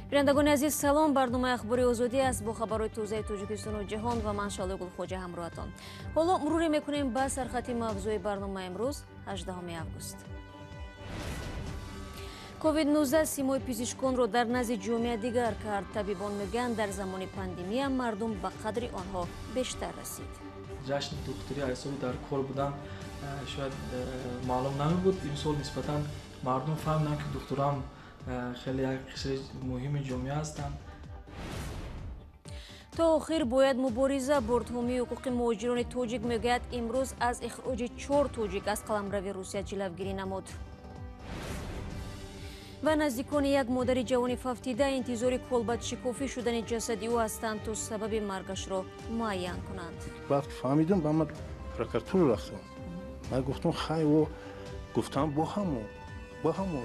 Бинандагони азиз, салом. Барномаи Ахбори Озодӣ аст бо хабарҳои тозаи Тоҷикистону ҷаҳон ва ман Шалои Гулхоҷа ҳамроҳатон. Ҳоло муруре мекунем ба сархати мавзӯи барномаи имрӯз, 18 август. Ковид-19 симои пизишконро дар назди ҷомеа дигар кард. Табибон мегӯянд, дар замони пандемия мардум ба қадри онҳо бештар расид. Ҷашни духтурӣ аз ҳисоби дар кор будан шояд маълум намебуд. Имсол нисбатан мардум фаҳмиданд, ки духтурам хеле як қишри муҳими ҷомеа ҳастанд. То охир бояд мубориза бурд. Ҳомии ҳуқуқи муҳоҷирони тоҷик мегӯяд, имрӯз аз ихроҷи чор тоҷик аз қаламрави Русия ҷилавгирӣ намуд. Ва наздикони як модари ҷавони фавтида интизори колбадшикофӣ шудани ҷасади ӯ ҳастанд, то сабаби маргашро муайян кунанд. Баъд фаҳмидам, ба ман прокуратура рафтам. Ман гуфтам, хай, о гуфтам, бо ҳамо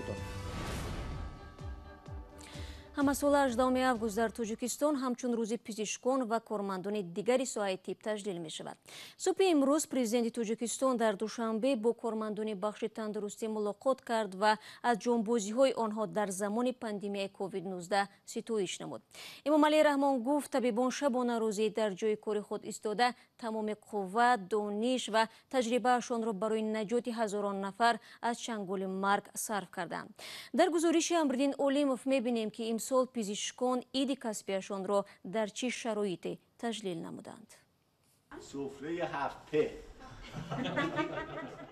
одам. Ҳамасола 18 август дар Тоҷикистон ҳамчун рӯзи пизишкон ва кормандони дигари соҳаи тиб таҷлил мешавад. Субҳи имрӯз президенти Тоҷикистон дар Душанбе бо кормандони бахши тандурустӣ мулоқот кард ва аз ҷонбозиҳои онҳо дар замони пандемияи ковид-19 ситоиш намуд. Эмомалӣ Раҳмон гуфт, табибон шабонарӯзӣ дар ҷои кори худ истода, тамоми қувват, дониш ва таҷрибаашонро барои наҷоти ҳазорон нафар аз чанголи марг сарф карданд. Дар гузориши Амриддин Олимов мебинем, ки имсол пизишкон иди касбияшонро дар чӣ шароите таҷлил намуданд.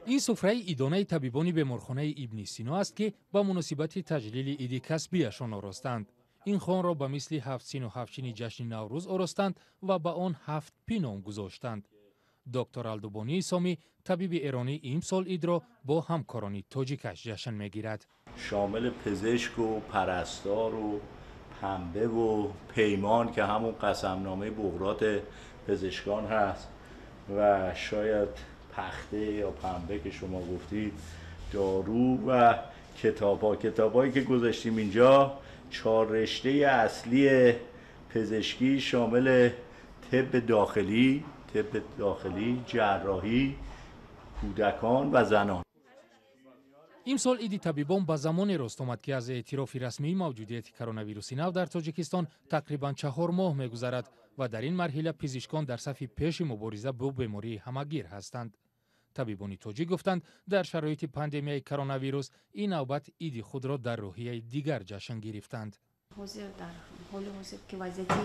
Ин суфраи идонаи табибони беморхонаи Ибни Сино аст, ки ба муносибати таҷлили иди касбияшон оростанд. Ин хонро ба мисли ҳафт сину ҳафтчини ҷашни Наврӯз оростанд ва ба он ҳафт пи ном гузоштанд. Доктор Алдубонии Сомӣ, табиби эронӣ, имсол идро бо ҳамкорони тоҷикаш ҷашн мегирад. Шомили пизишку парастору панбе و پیمان که همون قسمنامه بقراط پزشکان هست و شاید پخته یا پنبه که شما گفتید، دارو و کتاب ها. کتاب هایی که گذاشتیم اینجا، چهار رشته اصلی پزشکی، شامل طب داخلی، جراحی، کودکان و زنان. Имсол иди табибон ба замоне рост омад, ки аз эътирофи расмии мавҷудияти коронавируси нав дар Тоҷикистон тақрибан 4 моҳ мегузарад ва дар ин марҳила пизишкон дар сафи пеши мубориза бо бемории ҳамагир ҳастанд. Табибони тоҷик гуфтанд, дар шароити пандемияи коронавирус ин навбат иди худро дар рӯҳияи дигар ҷашн гирифтанд. Ҳозир, дар ҳоли ҳозир, ки вазъияти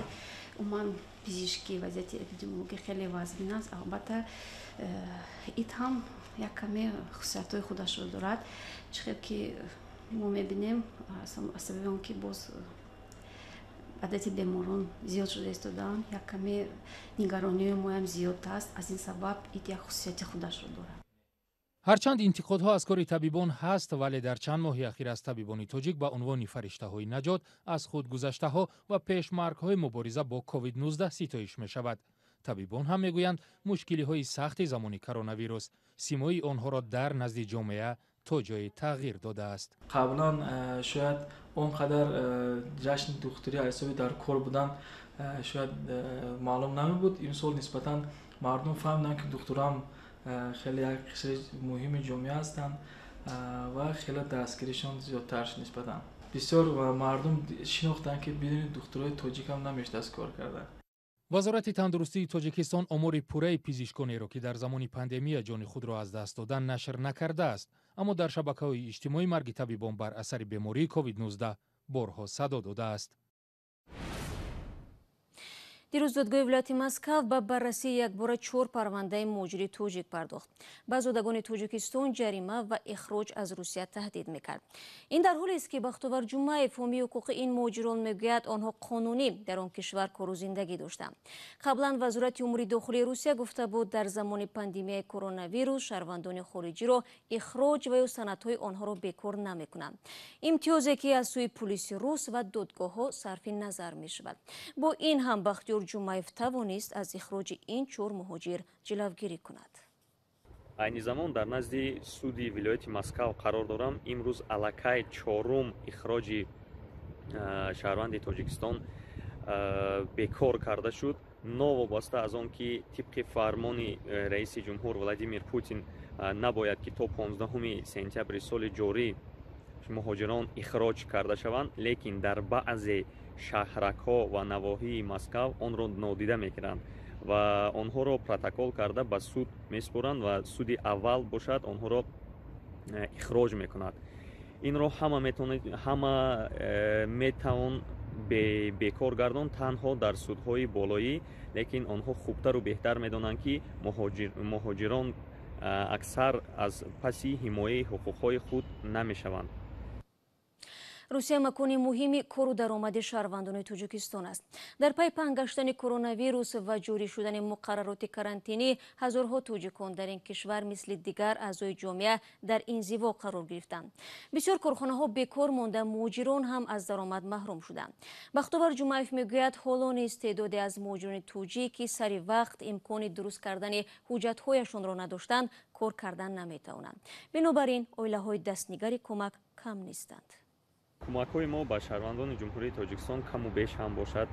умуман пизишкӣ, вазъияти эпидемиологӣ хеле вазнин аст, албатта, ид ҳам як каме хусусиятҳои худашро дорад. Чӣ хел ки мо мебинем, аз сабаби он ки боз адади беморон зиёд шуда истодаанд, як каме нигаронии моям зиёд аст. Аз ин сабаб ид як хусусияти худашро дорад. Ҳарчанд интиқодҳо аз кори табибон ҳаст, вале дар чанд моҳи ахир аз табибони тоҷик ба унвони фариштаҳои наҷот, аз худгузаштаҳо ва пешмаргҳои мубориза бо ковид-19 ситоиш мешавад. Табибон ҳам мегӯянд, мушкилиҳои сахти замони коронавирус симои онҳоро дар назди ҷомеа то ҷое тағйир додааст. Қаблан шояд он қадар ҷашни духтурӣ аз ҳисоби дар кор будан шояд маълум намебуд. Имсол нисбатан мардум фаҳмиданд, ки духтурам хеле як қишри муҳими ҷомеа ҳастанд ва хеле дастгиришон зиёдтар шуд. Нисбатан бисёр мардум шинохтанд, ки бидуни духтурои тоҷикам намешудааст кор кардан. Вазорати тандурустии Тоҷикистон омори пурраи пизишконеро, ки дар замони пандемия ҷони худро аз даст додан, нашр накардааст, аммо дар шабакаҳои иҷтимоӣ марги табибон бар асари бемории ковид-19 борҳо садо додааст. Дирӯз додгоҳи вилояти Москав ба баррасии якбора чор парвандаи муҳоҷири тоҷик пардохт. Ба зодагони Тоҷикистон ҷарима ва ихроҷ аз Русия таҳдид мекард. Ин дар ҳолест, ки Бахтовар Ҷумаев, ҳомии ҳуқуқи ин муҳоҷирон, мегӯяд, онҳо қонунӣ дар он кишвар кору зиндагӣ доштанд. Қаблан Вазорати умури дохилии Русия гуфта буд, дар замони пандемияи коронавирус шаҳрвандони хориҷиро ихроҷ ва ё санадҳои онҳоро бекор намекунанд, имтиёзе ки аз сӯи пулиси рус ва додгоҳҳо сарфи назар мешавад. Бо ин ҳам Бахтиёр Ҷумаев тавонист аз ихроҷи ин чор муҳоҷир ҷилавгирӣ кунад. Айни замон дар назди суди вилояти Москав қарор дорам. Имрӯз аллакай чорум ихроҷи шаҳрванди Тоҷикистон бекор карда шуд. Новобаста аз он ки тибқи фармони раиси ҷумҳур Владимир Путин набояд, ки то 15 сентябри соли ҷорӣ Муҳоҷирон ихроҷ карда шаванд, лекин дар баъзе шаҳракҳо ва навоҳии Москав онро нодида мегиранд ва онҳоро протокол карда ба суд месупоранд ва суди аввал бошад онҳоро ихроҷ мекунад. Инро ҳама метавонед, ҳама метавон бекор гардон танҳо дар судҳои болоӣ, лекин онҳо хубтару беҳтар медонанд, ки муҳоҷирон аксар аз паси ҳимояи ҳуқуқҳои худ намешаванд. Русия макони муҳими кору даромади шаҳрвандони Тоҷикистон аст. Дар пай паҳн гаштани коронавирус ва ҷорӣ шудани муқаррароти карантинӣ, ҳазорҳо тоҷикон дар ин кишвар мисли дигар аъзои ҷомеа дар инзиво қарор гирифтанд. Бисёр корхонаҳо бекор монда, муҳоҷирон ҳам аз даромад маҳрум шуданд. Бахтовар Ҷумаев мегӯяд, ҳоло низ теъдоде аз муҳоҷирони тоҷик, ки сари вақт имкони дуруст кардани ҳуҷҷатҳояшонро надоштанд, кор кардан наметавонанд. Бинобар ин оилаҳои дастнигари кӯмак кам нестанд. Кӯмакҳои мо ба шаҳрвандони Ҷумҳурии Тоҷикистон каму беш ҳам бошад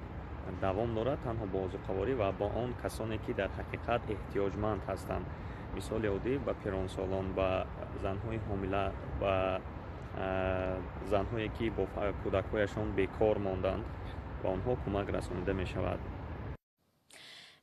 давом дорад, танҳо бо озуқаворӣ ва бо он касоне, ки дар ҳақиқат эҳтиёҷманд ҳастанд. Мисоли оддӣ ба пиронсолон, ба занҳои ҳомила, ба занҳое, ки бо кӯдакҳояшон бекор монданд, ба онҳо кӯмак расонида мешавад.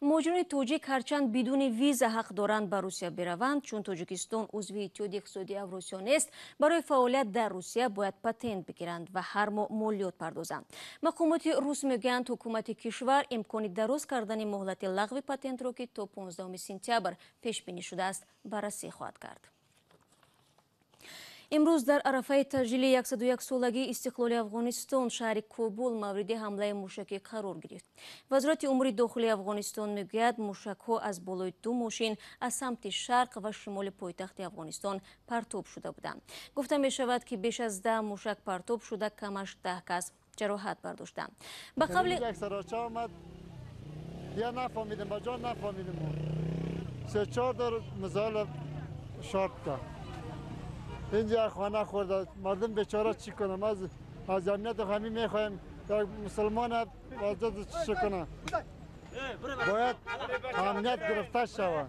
Муҳоҷирони тоҷик ҳарчанд бидуни виза ҳақ доранд ба Русия бираванд, чун Тоҷикистон узви Иттиҳоди иқтисодии Авросиё нест, барои фаъолият дар Русия бояд патент бигиранд ва ҳар моҳ молиёт пардозанд. Мақомоти рус мегӯянд, ҳукумати кишвар имкони дароз кардани муҳлати лағви патентро, ки то 15 сентябр пешбинӣ шудааст, баррасӣ хоҳад кард. Имрӯз дар арафаи таҷлили 101-солагии истиқлоли Афғонистон шаҳри Кобул мавриди ҳамлаи мушакӣ қарор гирифт. Вазорати умури дохилии Афғонистон мегӯяд, мушакҳо аз болои ду мошин аз самти шарқ ва шимоли пойтахти Афғонистон партоб шуда буданд. Гуфта мешавад, ки беш аз 10 мушак партоб шуда, камаш 10 кас ҷароҳат бардоштанд. Ба қавли я нафаҳмидем, ба ҷон нафаҳмидем. Се чор дар мизоил шорт кард. Инҷа хона хӯрда, мардум бечора чӣ кунам? Аз амният ҳамин мехоҳем, як мусулмон вазъият чӣ кунам? Бояд амният гирифта шавад.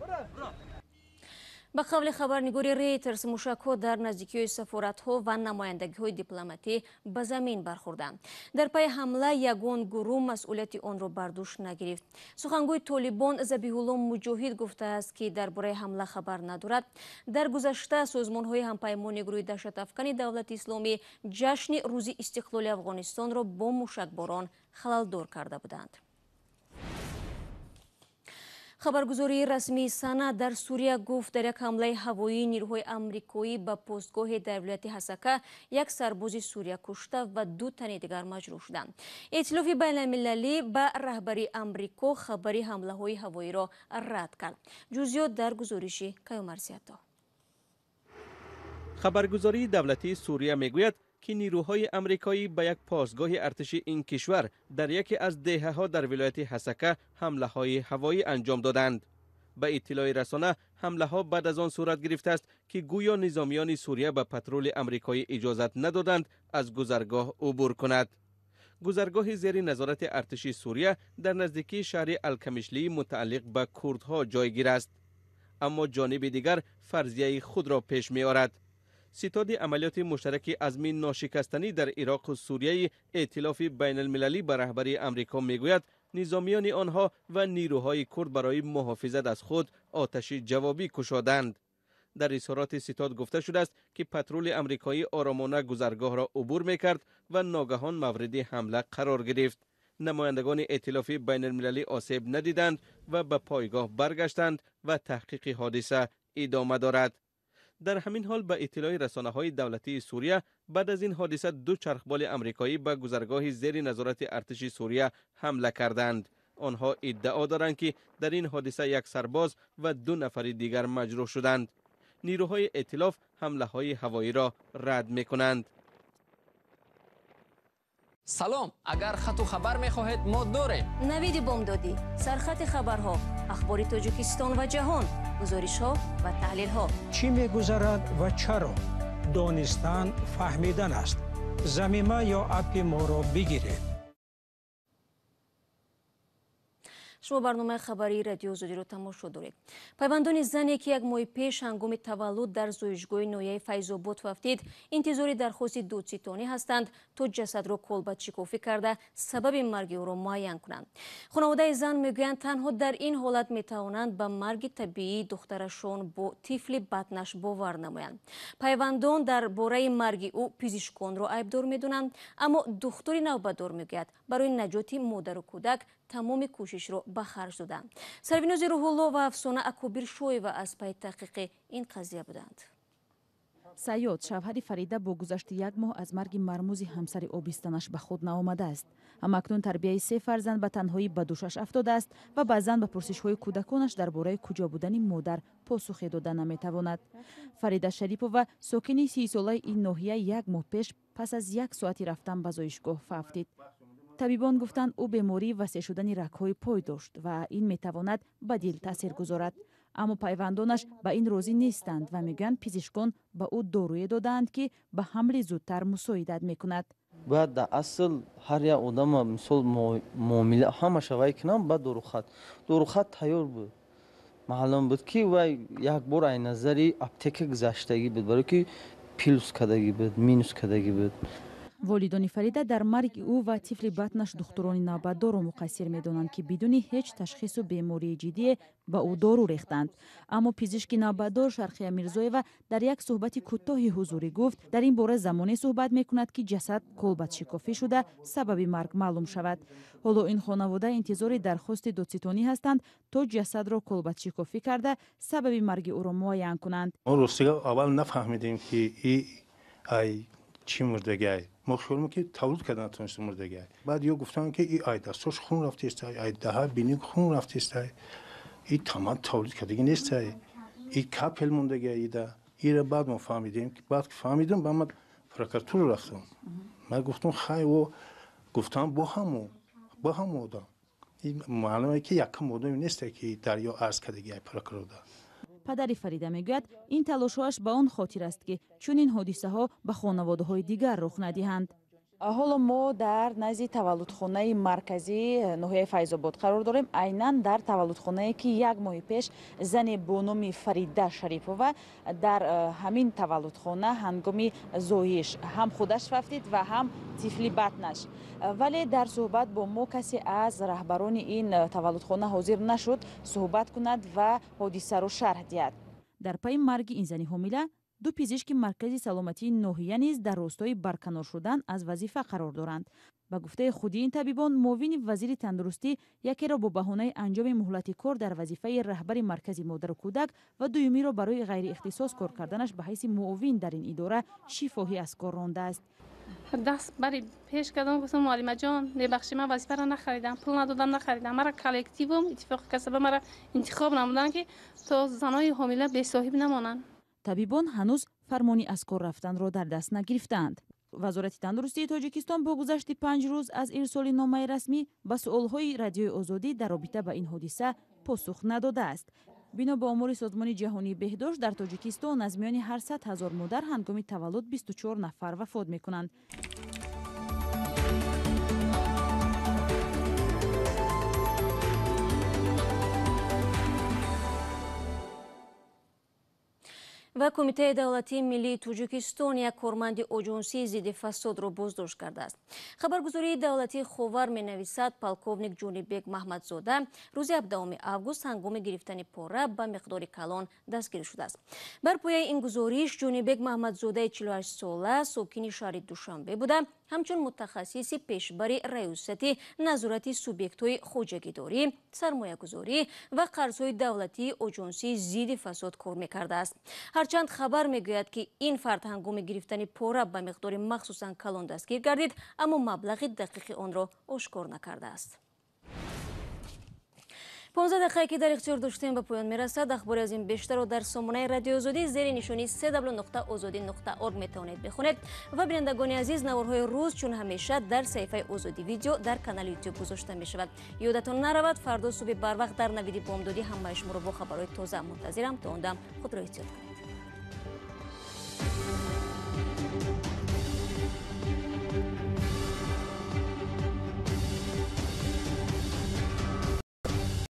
Ба қавли хабарнигори Рейтерс, мушакҳо дар наздикиҳои сафоратҳо ва намояндагиҳои дипломатӣ ба замин бархӯрданд. Дар пайи ҳамла ягон гурӯҳ масъулияти онро бар дӯш нагирифт. Сухангӯи Толибон Забиҳулло Муҷоҳид гуфтааст, ки дар бораи ҳамла хабар надорад. Дар гузашта созмонҳои ҳампаймони гурӯҳи даҳшатафкани Давлати Исломӣ ҷашни рӯзи истиқлоли Афғонистонро бо мушакборон халалдор карда буданд. Хабаргузории расмии Сана дар Сурия гуфт, дар як ҳамлаи ҳавоии нирӯҳои амрикоӣ ба постгоҳе дар вилояти Ҳасака як сарбози Сурия кушта ва ду тани дигар маҷрӯҳ шуданд. Эътилофи байналмилалӣ ба раҳбарии Амрико хабари ҳамлаҳои ҳавоиро рад кард. Ҷузъиёт дар гузориши Каюмарсиято. Хабаргузории давлатии Сурия мегӯяд, ки нирӯҳои амрикоӣ ба як посгоҳи артиши ин кишвар дар яке аз деҳаҳо дар вилояти Ҳасака ҳамлаҳои ҳавоӣ анҷом доданд. Ба иттилои расона, ҳамлаҳо баъд аз он сурат гирифтааст, ки гӯё низомиёни Сурия ба патрули амрикоӣ иҷозат надоданд аз гузаргоҳ убур кунад. Гузаргоҳи зери назорати артиши Сурия дар наздикии шаҳри Алкамишлии мутааллиқ ба курдҳо ҷойгир аст. Аммо ҷониби дигар фарзияи худро пеш меорад. Ситоди амалиёти муштараки азми ношикастанӣ дар Ироқу Сурияи эътилофи байналмилалӣ ба раҳбарии Амрико мегӯяд, низомиёни онҳо ва нирӯҳои курд барои муҳофизат аз худ оташи ҷавобӣ кушоданд. Дар изҳороти ситод гуфта шудааст, ки патрули амрикоӣ оромона гузаргоҳро убур мекард ва ногаҳон мавриди ҳамла қарор гирифт. Намояндагони эътилофи байналмилалӣ осеб надиданд ва ба пойгоҳ баргаштанд ва таҳқиқи ҳодиса идома дорад. Дар ҳамин ҳол, ба иттилои расонаҳои давлатии Сурия, баъд аз ин ҳодиса ду чархболи амрикоӣ ба гузаргоҳи зери назорати артиши Сурия ҳамла карданд. Онҳо иддао доранд, ки дар ин ҳодиса як сарбоз ва ду нафари дигар маҷрӯҳ шуданд. Нирӯҳои эътилоф ҳамлаҳои ҳавоиро рад мекунанд. Салом, агар хату хабар мехоҳед, мо дорем. Навиди бомдодӣ, сархати хабарҳо, ахбори Тоҷикистон ва ҷаҳон, гузоришҳо ва таҳлилҳо. Чӣ мегузарад ва чаро? Донистан фаҳмидан аст. Замима ё аппи моро бигиред. Шумо барномаи хабарии Радиои Озодиро тамошо доред. Пайвандони зане, ки як моҳи пеш ҳангоми таваллуд дар зоишгоҳи ноҳияи Файзобод вафтид, интизори дархости додситонӣ ҳастанд, то ҷасадро колбадшикофӣ карда сабаби марги ӯро муайян кунанд. Хонаводаи зан мегӯянд, танҳо дар ин ҳолат метавонанд ба марги табиии духтарашон бо тифли батнаш бовар намоянд. Пайвандон дар бораи марги ӯ пизишконро айбдор медонанд, аммо духтури навбатдор мегӯяд, барои наҷоти модару кӯдак тамоми кӯшишро ба харҷ доданд. Сарвинози Рӯҳулло ва Афсона Акобиршоева аз пайи таҳқиқи ин қазия буданд. Саёд, шавҳари Фарида, бо гузашти як моҳ аз марги мармузи ҳамсари обистанаш ба худ наомадааст. Ҳамакнун тарбияи се фарзанд ба танҳоӣ ба дӯшаш афтодааст ва баъзан ба пурсишҳои кӯдаконаш дар бораи куҷо будани модар посухе дода наметавонад. Фарида Шарипова, сокини 30-солаи ин ноҳия, як моҳ пеш пас аз як соати рафтан ба зоишгоҳ фавтид. Табибон гуфтанд, ӯ бемории васеъ шудани рагҳои пой дошт ва ин метавонад ба дил таъсир гузорад. Аммо пайвандонаш ба ин розӣ нестанд ва мегӯянд, пизишкон ба ӯ доруе додаанд, ки ба ҳамли зудтар мусоидат мекунад. Бояд дар асл ҳар як одама, мисол, муомила ҳамаша вай кунам, баъд дорухат тайёр буд. Маълум буд, ки вай як бор ай назари аптека гузаштагӣ буд, барое ки плюс кардагӣ буд, минус кардагӣ буд. Волидони Фарида дар марги ӯ ва тифли батнаш духтурони навбатдорро муқассир медонанд, ки бидуни ҳеҷ ташхису бемории ҷиддие ба ӯ дору рехтанд. Аммо пизишки навбатдор Шарқия Мирзоева дар як суҳбати кӯтоҳи ҳузурӣ гуфт, дар ин бора замоне суҳбат мекунад, ки ҷасад колбадшикофӣ шуда сабаби марг маълум шавад. Ҳоло ин хонавода интизори дархости додситонӣ ҳастанд, то ҷасадро колбадшикофӣ карда сабаби марги ӯро муайян кунанд. Мо ростига аввал нафаҳмидем, ки ай чӣ мурдагиай. Мо хиёл ки тавлуд карда натавониста мурдагиай. Баъд ё гуфтанд, ки и ай дастош хун рафтестай, ай даҳа бини хун рафтестай, и тамам тавлуд кардагӣ нестай, и капел мондагиай ида. Ира баъд мо фаҳмидем. Баъд ки фаҳмидам, ба ман прокуратура рафтам. Ман гуфтам, хай, о гуфтам, бо ҳаму одам. Маълуме, ки якам одаме нестай, ки дарё арз кардагиай прокурорда. Падари Фарида мегӯяд, ин талошҳояш ба он хотир аст, ки чунин ҳодисаҳо ба хонаводаҳои дигар рух надиҳанд. Ҳоло мо дар назди таваллудхонаи марказии ноҳияи Файзобод қарор дорем. Айнан дар таваллудхонае, ки як моҳи пеш зане бо номи Фарида Шарипова дар ҳамин таваллудхона ҳангоми зоиш ҳам худаш фавтид ва ҳам тифли батнаш. Вале дар суҳбат бо мо касе аз раҳбарони ин таваллудхона ҳозир нашуд суҳбат кунад ва ҳодисаро шарҳ диҳад. Дар пайи марги ин зани ҳомила ду пизишки маркази саломатии ноҳия низ дар ростои барканор шудан аз вазифа қарор доранд. Ба гуфтаи худи ин табибон, муовини вазири тандурустӣ якеро бо баҳонаи анҷоми муҳлати кор дар вазифаи раҳбари маркази модару кӯдак ва дуюмиро барои ғайриихтисос кор карданаш ба ҳайси муовин дар ин идора шифоҳӣ аз кор рондааст. Даст бари пеш кардам, гуфтам, муаллимаҷон, мебахшӣ, ман вазифаро нахаридам, пул надодам, нахаридам. Мара коллективум, иттифоқи касаба мара интихоб намуданд, ки то занои ҳомила бесоҳиб намонанд. Табибон ҳанӯз фармони аз кор рафтанро дар даст нагирифтаанд. Вазорати тандурустии Тоҷикистон бо гузашти 5 рӯз аз ирсоли номаи расмӣ ба суолҳои Радиои Озодӣ дар робита ба ин ҳодиса посух надодааст. Бино ба омори Созмони ҷаҳонии беҳдошт, дар Тоҷикистон аз миёни ҳар 100 ҳазор модар ҳангоми таваллуд 24 нафар вафот мекунанд. Ва Кумитаи давлатии миллии Тоҷикистон як корманди оҷонсии зидди фасодро боздошт кардааст. Хабаргузории давлатии Ховар менависад, полковник Ҷонибек Маҳмадзода рӯзи 17 август ҳангоми гирифтани пора ба миқдори калон дастгирӣ шудааст. Бар пояи ин гузориш, Ҷонибек Маҳмадзодаи 48-сола сокини шаҳри Душанбе буда, ҳамчун мутахассиси пешбари раёсати назорати субъектҳои хоҷагидорӣ, сармоягузорӣ ва қарзҳои давлатии оҷонсии зидди фасод кор мекардааст. Ҳарчанд хабар мегӯяд, ки ин фард ҳангоми гирифтани пора ба миқдори махсусан калон дастгир гардид, аммо маблағи дақиқи онро ошкор накардааст. 15 дақиқае, ки дар ихтиёр доштем, ба поён мерасад. Ахбори аз ин бештарро дар сомонаи Радиои Озодӣ зери нишони cw.ozodi.org метавонед бихонед. Ва бинандагони азиз, наворҳои рӯз чун ҳамеша дар саҳифаи Озодӣ видео дар канали ютуб гузошта мешавад. Ёдатон наравад, фардо субҳи барвақт дар навиди бомдодӣ ҳамаи шуморо бо хабарҳои тоза мунтазирам. То он дам худро эҳтиёт кунед.